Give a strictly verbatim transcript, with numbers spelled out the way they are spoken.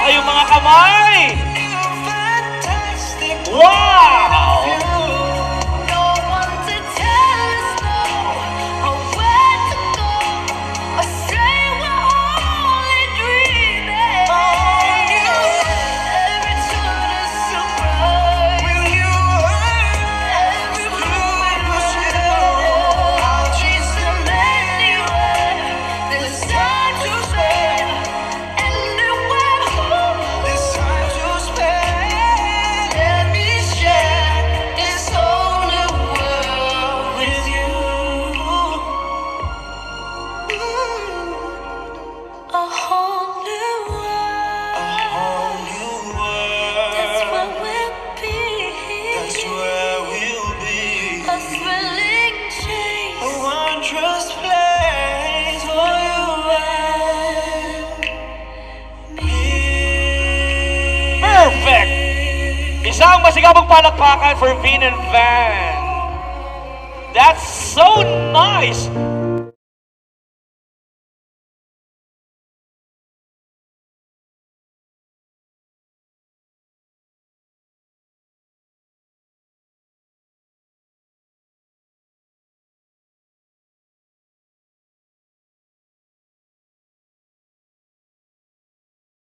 Kayo mga kamay! Wow! A whole new world. A whole new world. That's what we'll be. That's where we'll be. A thrilling chase. A wondrous place for you and me. Perfect! Isang masigabong palakpakan for Vin and Van. That's so nice!